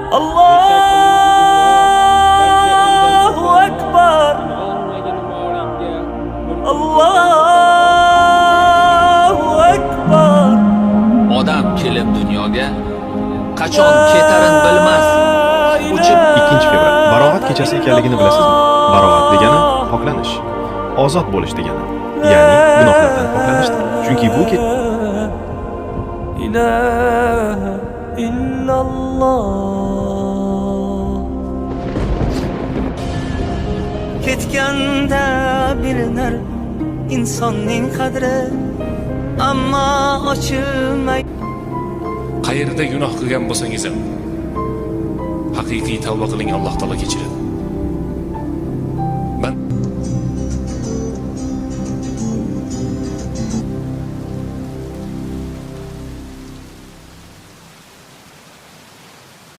Allohu akbar. Allohu akbar. Odam kelib dunyoga qachon ketarin bilmas. Uchib 2 fevral Baroat kechasi ekanligini bilasizmi? Baroat degani poklanish, ozod bo'lish degani. Ya'ni gunohlardan poklanishdir. Chunki bu Ilaha illalloh. Ketganda bilinar insonning qadri, ammo ochilmay Qayerda gunoh qilgan bo'lsangiz ham, haqiqiy tavba qiling, Alloh taolo kechiradi.